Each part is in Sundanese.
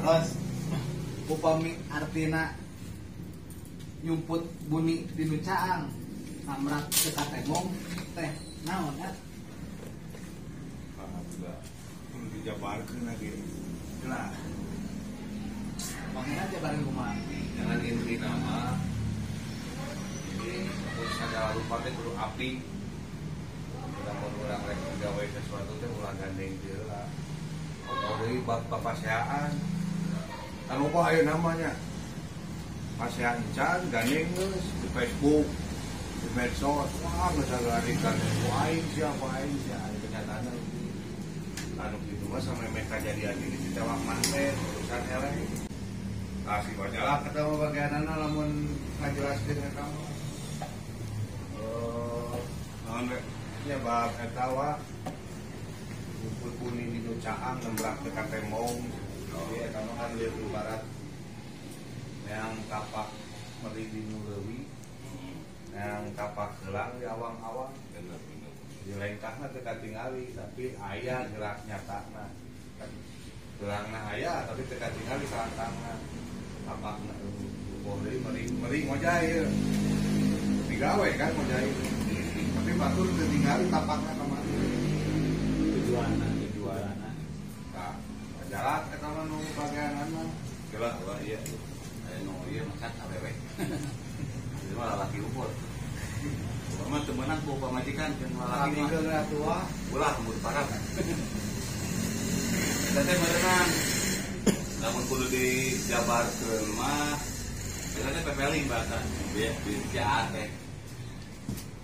Terus upami artina nyumput buni di nu caang nambrak teu katemong teh naon ya? Alhamdulillah. Kudu dijabarkeun lagi. Jelas. Pangeran jabarin kumaha? Jangan inti nama. Jadi mun sagala rupa teh kudu api. Lamun urang rek gawe sesuatu teh ulah gandeng teu lah. Komo deui bab papaseaan. Kan loba aya namanya. Paseaan can gandeng geus di Facebook, di medsos, wah geus sagala gandeng ku aing siapa aing sia aya kenyataanna. Anu kitu mah sameme kajadian ini ditewak manten urusan eleh. Kasih wajalah ketemu bagianana lamun ngajelaskeun eta mah. Naon we? Nya bab eta wa nyumput buni di nu caang nembrak teu katembong. Jadi eta mah kan lieur ibarat yang tapak meri di nu leuwi, yang tapak heulang di awang-awang. Bener bener. Di lengkahna teu katingali tapi aya gerak nyatana. Geurangna aya tapi teu katingali salangkahna. Tapakna eueuh deui meri meri ngojay ieu. Digawe kan ngojay. Tapi batur teu tingali tapakna ka mana. Tujuanna, tujuanna. Tah, jalan eta mah nu bagianana. Kira wah iya. Aya nu ieu macat awewe. Ieu mah lalaki ukur. Urang mah teu meunang ku pamajikan jeung lalaki mah. Lamikeun atuh wah. Ulah umur parah. Eta teh meunang. Lamun kudu dijabarkeun mah eta teh pepeling bahasa di CA teh.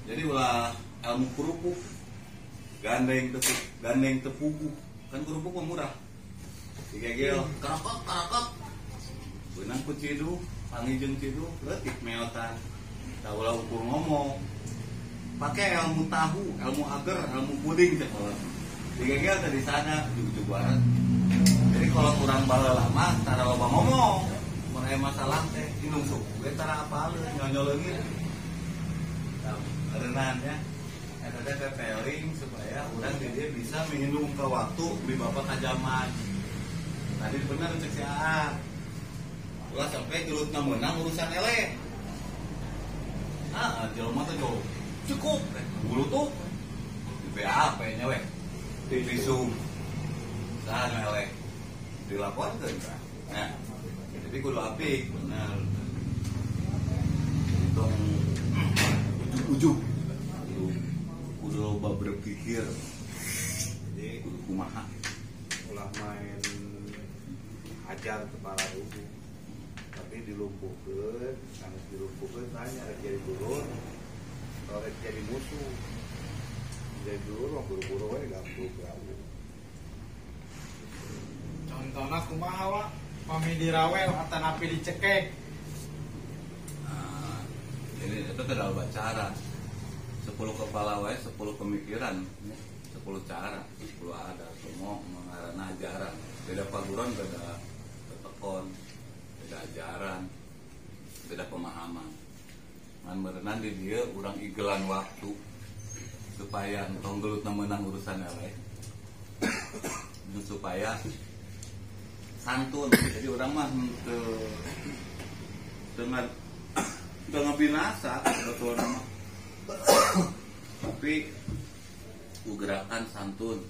Jadi ulah ilmu kerupuk gandeng tepuk gandeng tepugu kan kerupuk mah murah. Digegel karakok karakok. Beunang ku ciduh, panggih jeung ciduh leutik meotan. Tah ulah ukur ngomong. Pakai ilmu tahu, ilmu ager, ilmu puding teh kalau. Digegel teh di sana ujug-ujug barat. Jadi kalau kurang baheula mah tara loba ngomong. Mun aya masalah teh indung suku we tara apaleun nyonyo leungit. Tah eureunnan nya. Eta teh pepeling supaya urang di dieu bisa mengindung ke waktu di bapak ka zaman. Tadi bener cek si AA. Ulah sampai gelutna meunang urusan eleh. Ah, jelema teh jauh. Cukup, bulu tuh. Di BAP nya we. Di visum. Saha nu eleh? Dilaporkeun kan. Nah, jadi kudu apik bener. Tong ujug-ujug. Kudu loba berpikir. Jadi Kudu kumaha. ulah main hajar kepala rubuh. Tapi dilumpuhkeun, sanes dilumpuhkeun tanya rek jadi dulur atau rek jadi musuh. Jadi dulur mah buru-buru we gampang gawe. Contohna kumaha wa? Pami dirawel atanapi dicekek. Nah, ini itu tidak cara. 10 kepala wae, 10 pemikiran, 10 cara, 10 ada, semua mengarana ajaran. Beda paguron, beda tetekon, beda ajaran, beda pemahaman. Ngan meureunan di dieu urang igelan waktu supaya entong gelutna meunang urusan eleh. Supaya santun. Jadi urang mah henteu dengan teu ngabinasa sebetulna mah. Tapi gerakan santun.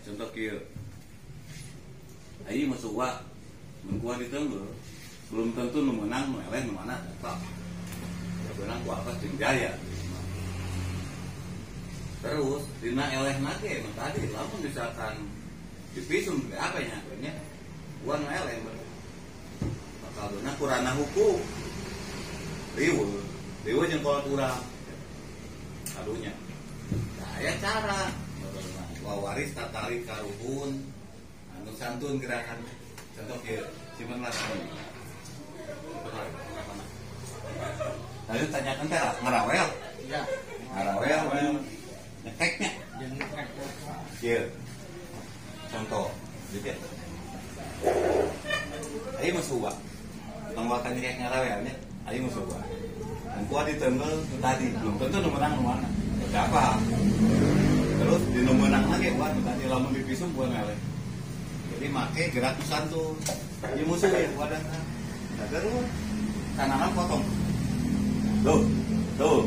Contoh kieu. Ayi musuh wa mun kuah diteunggul, belum tentu nu meunang nu eleh nu mana eta. Ya beunang ku atas jeung jaya. Terus dina eleh nage nu tadi lamun misalkan divisum teh apa nya nya gua nu eleh bakal beunang kurana hukum. Riweuh, riweuh jeung kolot urang. Adunya. Nah, aya cara wawaris tatali karuhun anu santun gerakan. Contoh kieu, simpen lah. Lalu tanyakan teh ngarawel. Iya. Ngarawel nyekeknya. Jeung nyekek. Kieu. Contoh, jadi ayo musuh wa. Tong wakan nyekek ngarawel nya, ayo musuh wa. Dan kuat ditenggel tadi, belum tentu nu menang nu mana. Siapa? Terus di nu menang lagi kuat tadi lamun divisum bukan eleh. Jadi make gerak tuh. Ieu musuh ya wadahna. Terus tanaman potong. Tuh, tuh.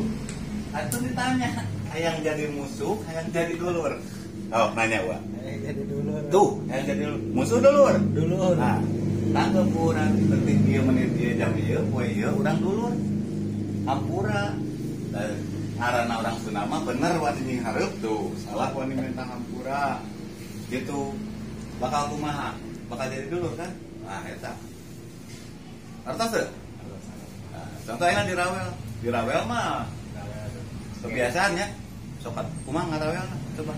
Atuh ditanya, hayang jadi musuh, hayang jadi dulur. Oh, nanya gua. Hayang jadi dulur. Tuh, hayang jadi dulur. Musuh dulur. Dulur. Nah, tanggep urang penting ieu menit ieu jam ieu, poe ieu urang dulur. Hampura. Ngaranna urang Sunda mah bener wani nying hareup tuh, salah wani minta hampura. Gitu. Bakal kumaha? Bakal jadi dulur kan? Nah, eta. Artos teu? Nah, contohnya dirawel. Dirawel mah kebiasaannya sok kumaha ngarawelna coba.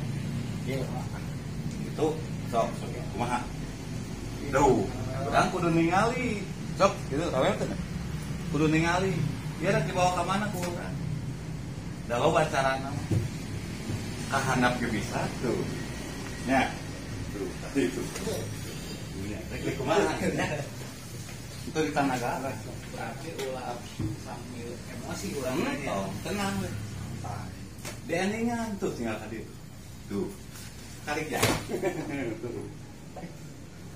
Iya, itu sok kumaha. Tuh, urang kudu ningali. Sok gitu rawel teh. Kudu ningali. Ieu rek dibawa ka mana ku urang? Da loba carana mah. Ka handap ge bisa tuh. Nya. Tuh, tadi itu. Nya, rek kumaha nya. Itu di tanaga berarti ulah sambil emosi urang nya. Oh, tenang we. Di endingan tuh tinggal tadi tuh. Tarik ya. Tuh.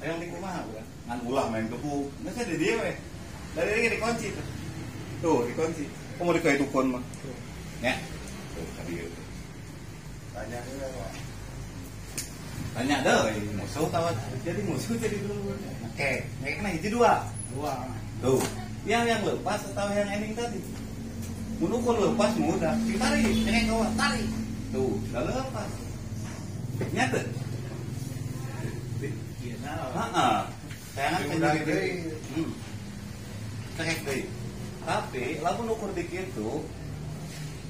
Hayang di kumaha urang? Ngan ulah main gebuk. Geus di dieu we. Dari dieu dikunci tuh. Tuh, dikunci. Komo dikaitukeun mah. Nya. Tuh tadi ieu. Tanya heula, Pak. Tanya deui, musuh tawa jadi musuh jadi dulur. Oke, ngekna hiji dua. Dua. Tuh, yang lepas atau yang ending tadi? Mun ukur lepas mudah, ditarik, cengek kawan, tarik. Tuh, udah lepas. Nyata. Iya, heeh. Tayangan penyeri deui. Cengek deui. Tapi lamun ukur di kitu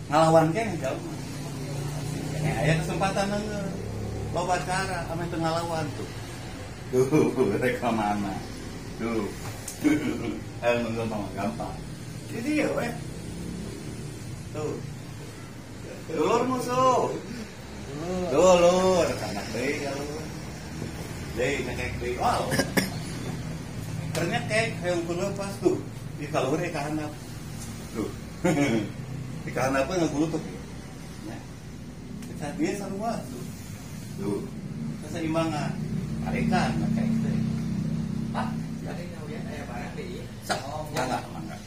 ngalawan keneh jauh. Aya kesempatan neungeun. Loba cara ame teu ngalawan tuh. Tuh, rek ka mana? Tuh. Nunggu mah gampang. Jadi ya weh. Tuh. Dulur musuh. Dulur, anak deui alur. Deui nyekek deui. Wow. Ternyata kayak ukur lepas tuh. Di kaluhur ka handap. Tuh. Di ka handap ngagulutuk. Nya. Kita dia sarua tuh. Tuh. Keseimbangan. Tarikan nyekek deui. Pak, tadi ngalian aya barang deui. Sok, mangga, mangga.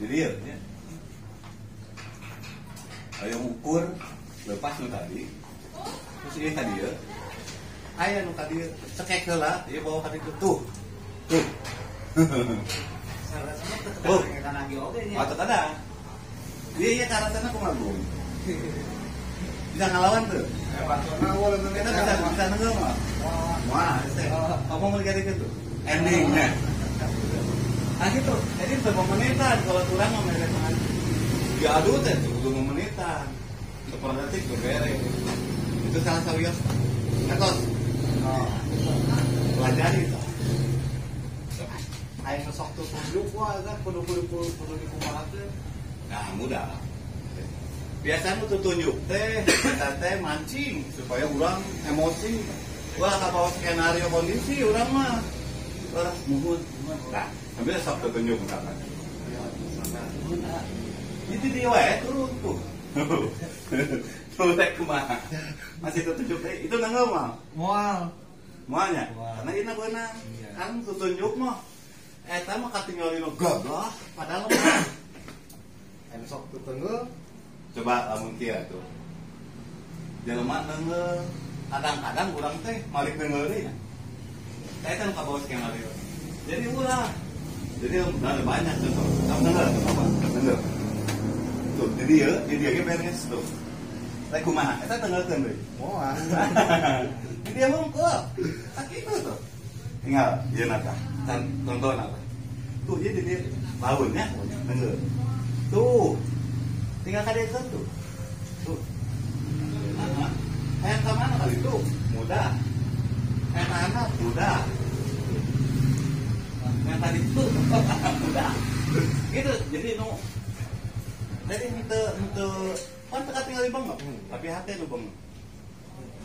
Jadi ya. Ayo ukur lepas nu tadi. Terus ieu tadi ya. Aya nu tadi cekek heula, ieu bawa ka ditu tuh. Tuh. Sarasana teu ketangan lagi oge nya. Oh, teu kadang. Ieu ieu karasana kumaha Bung? Bisa ngalawan tuh. Kita bisa nenggel mah. Wah, apa mau dikata gitu? Endingnya. Nah gitu, jadi berapa menitan kalau kurang mau mereka diadu teh kudu menitan. Seperdetik beberes. Itu salah sawios. Ngetos. Oh. Pelajari itu. Ayo sok tuh tunjuk wah kan kudu dikumahakeun. Nah, mudah. Biasanya tuh tunjuk teh, teh mancing supaya urang emosi. Wah, kabawa skenario kondisi urang mah. Urang muhun. Nah, ambil sok tuh tunjuk misalkan. Itu dia wae turun tuh. Tuh teh kumaha. Masih tuh tunjuk teh, itu nanggeul mah. Moal. Moalnya. Karena ini beunang. Kan tutunjuk mah. Eta mah katinggalin gagah padahal mah. Anu sok tutenggel. Coba lamun kieu tuh. Jelema neungeul. Kadang-kadang urang teh malik neungeul deui. Eta kan kabawa skenario. Jadi ulah. Jadi ada banyak contoh. Neungeul coba, neungeul. Tuh, di dieu ge beres tuh. Teh kumaha? Eta tenggeulkeun deui. Moal. Di dieu mungkul. Tak kitu tuh. Tinggal ieu na tah. Tonton apa? Tuh, ieu di dieu launnya neungeul. Tuh. Tinggal kadekeun tuh. Tuh. Heeh. Hayang ka mana kali itu? Mudah. Hayang ka handap mudah. Yang tadi tuh mudah. Gitu. Jadi nu jadi henteu kan teu katingali banget, tapi hate nu banget.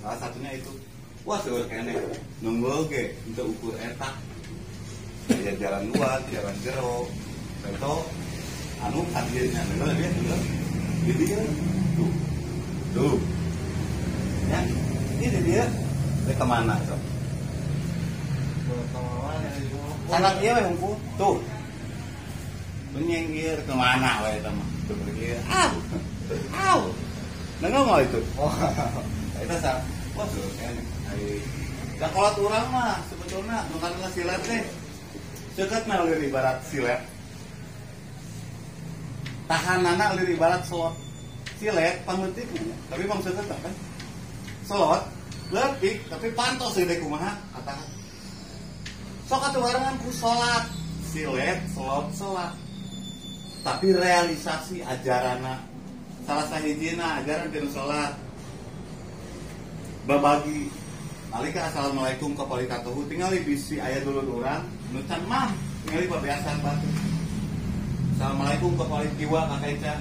Salah satunya itu. Wah, seueur keneh. Nunggu ge henteu ukur eta. Aya jalan luar, jalan jero. Contoh anu hadirnya nunggu dia nunggu. Di dia tuh. Tuh. Ya, ini dia. Rek ka mana sok? Sanak ieu we hungkul. Tuh. Menyeng ieu ke mana we eta mah. Tuh ieu. Ah. Au. Nengok mau itu. Oh. Eta sa. Wah, kene. Ai. Da kolot urang mah sebetulna nu kana silet teh. Seukeutna leuwih ibarat silet. Tahanana leuwih ibarat slot. Silet pangleutik tapi maksudnya kan. Slot leutik tapi pantos gede kumaha katakan. Sok atuh barengan ku salat. Silet, slot, salat. Tapi realisasi ajarana salah sahijina ajaran dina salat. Babagi nalika assalamualaikum ka palikatuhu tingali bisi aya dulur urang nu can mah tingali babeasan batu. Assalamualaikum ka palikiwa ka kaca.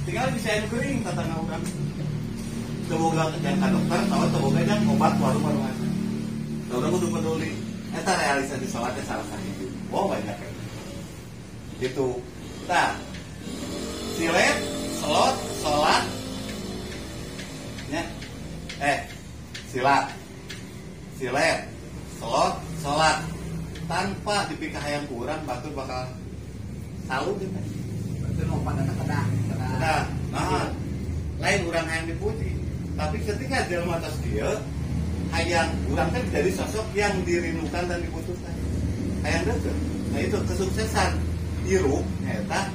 Tingali bisi aya nu geuring tatangga urang. Teu boga jang ka dokter atawa teu boga jang obat warung-warungan. Urang kudu peduli. Eta realisasi salatnya salah sahiji. Wow banyak ya. Gitu. Tah. Silet, slot, salat. Nya. Silat. Silet, slot, salat. Tanpa dipikahayang ku urang batur bakal salu gitu. Berarti nu opat eta kedah. Kedah. Nah, lain urang hayang dipuji. Tapi ketika jelema atas dieu hayang urang teh jadi sosok yang dirindukan dan dibutuhkan. Hayang deukeut. Nah itu kesuksesan hirup nyata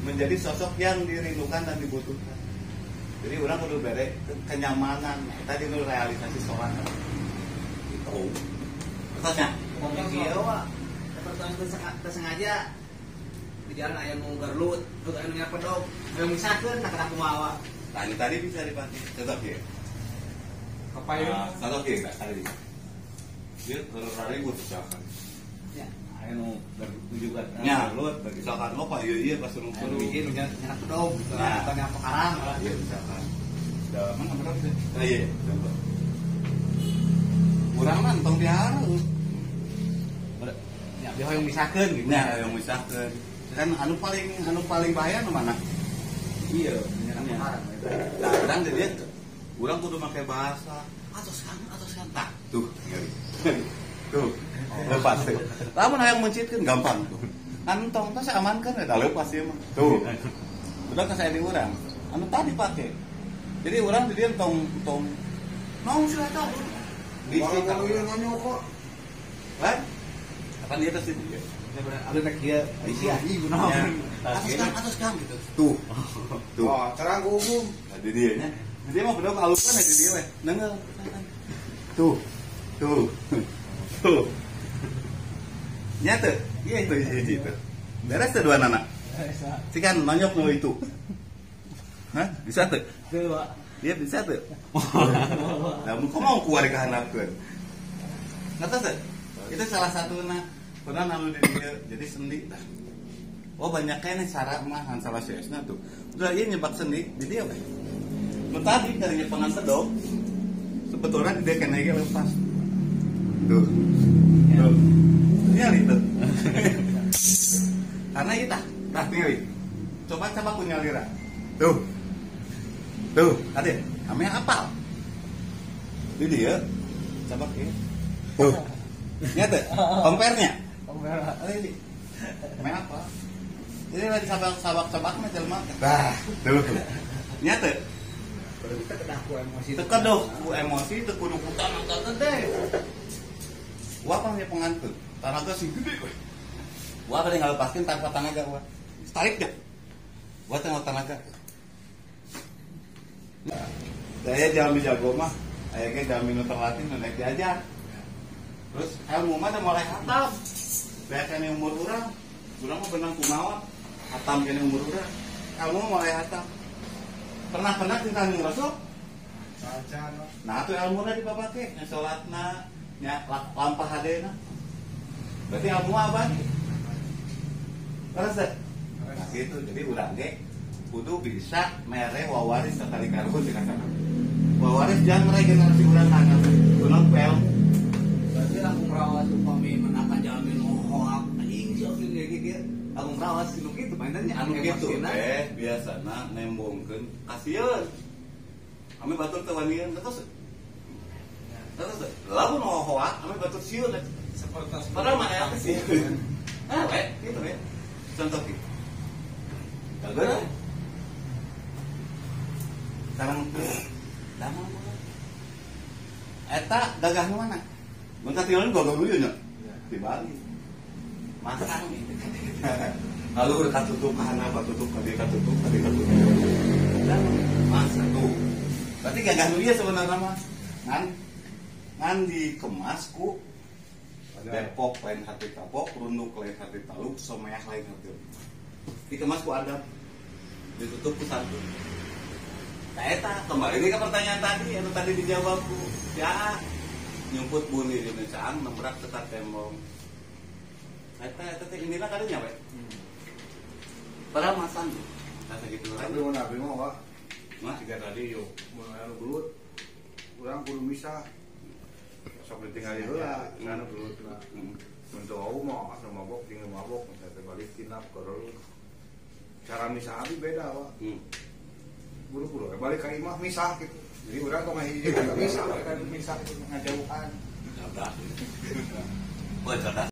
menjadi sosok yang dirindukan dan dibutuhkan. Jadi urang kudu bere kenyamanan. Eta dinu realisasi sholat. Gitu. Kertasnya. Ngomong kieu wa. Teu sengaja di jalan aya nu garlut, anu nya pedog, anu misakeun tak kada kumaha wa. Nah, ini tadi bisa dipakai. Contoh kieu. Kapayun. Contoh kieu tadi. Dia ribut misalkan. Ya. Aya nu juga nya garlut misalkan lo pak ieu ieu pas nu bikin nu nya pedog, atau nya pekarang lah. Iya misalkan. Da mana berapa sih? Nah, iya, contoh. Urang mah entong dihareup. Ya, hoyong misakeun gitu. Nya hoyong misakeun. Kan anu paling bahaya nu mana? Iya, nya. Nah, urang di dieu urang kudu make bahasa atos kan tah. Tuh, tuh. Lepas tuh. Lamun hayang mencitkeun gampang tuh. Entong teh amankeun eta leupas ieu mah. Tuh. Udah ka saya di urang. Anu tadi pake. Jadi urang di dieu entong entong naon sih eta? Bisi kalau ieu nyokok. Lan? Kapan dia tes dia? Ada nek dia isi anjing kunaon. Atos kan gitu. Tuh. Tuh. Oh, terang umum. Nah, di dieu nya. Dia mah bedog alusan di dieu we. Neunggeul. Tuh. Tuh. Tuh. Nya teu? Ieu itu hiji itu. Beres teu dua nana? Cikan nonyok nu itu. Hah? Bisa teu? Teu, Pak. Dia bisa teu? Lah mun mau ku ari kahandapkeun. Ngertos teu? Itu salah satuna. Pernah anu di dieu jadi sendi tah. Oh banyak kene cara mah han salah saesna tuh. Udah ieu nyebak sendi di dieu we. Nu tadi dari nyepengan sedok sebetulnya di dieu kene ge lepas. Tuh. Tuh. Nyali tuh. Karena ieu tah, tah tinggali. Coba coba ku nyalira. Tuh. Tuh, ade, ame apal. Di dieu coba ieu. Tuh. Nya teh, compare-nya. Compare. Ade. Ame apa? Jadi lagi sabak-sabak-sabakna jelema. Tah, tuh. Nya teh. Tekedah ku emosi. Tekedah ku emosi teu kudu ku tanaga gede. Wah pang pengantin, tanaga sing gede we. Wah bade ngalepaskeun tanpa tanaga wah. Tarik dah. Wah teu tanaga. Saya jalmi jago mah, aya ge jalmi nu terlatih nu naik diajar. Terus ilmu mah teh mulai hatam. Bea kene umur urang, urang mah benang kumaha, hatam kene umur urang. Ilmu mulai hatam. Pernah-pernah cinta jeung Rasul? Nah, atuh ilmuna dipapake, nya salatna, nya lampah hadena. Berarti ilmu abadi. Terus teh? Nah gitu, jadi urang ge kudu bisa mere wawaris sakali karuhun di kasana. Wawaris jangan regenerasi urang kana. Kunaon ku ilmu. Berarti langkung rawas upami menakan jalmi nu hoak anjing sok kieu kieu. Langkung rawas nu kitu mainannya anu kitu teh biasana nembongkeun kasieun. Ame batur teu wanian terus. Terus lamun hoak ame batur sieun. Padahal mah eta sih. Ah, we, gitu we. Contoh gitu. Gagal. Sarang damang eta gagah nu mana? Mun katinggalan gagah dulu nya. Di Bali. Masang gitu. Lalu udah katutup ka handap, katutup ka dieu, katutup ka dieu, katutup. Masang tuh. Berarti gagah nu ieu sebenarnya mah. Ngan dikemas ku Depok lain hati kapok, Runduk lain hati taluk, Someah lain hati. Dikemas ku adab, ditutup ku santun. Nah eta kembali ke pertanyaan tadi, anu tadi dijawab ku ya nyumput buni di caang nembrak tetap tembong. Eta teh inilah kadunya we. Padahal masang. Nah sakitu Tapi mun abi mah wah. Mah Jika tadi yo mun aya nu gelut urang kudu misah. Sok ditinggali heula, anu gelut. Mun teu wau mah asa mabok jeung mabok, misalnya balik kinap keur. Cara misah abi beda, Pak. Buru-buru balik ka imah misah gitu. Jadi urang tong hiji misah, kan misah ngajauhan. Cerdas. Wah, cerdas.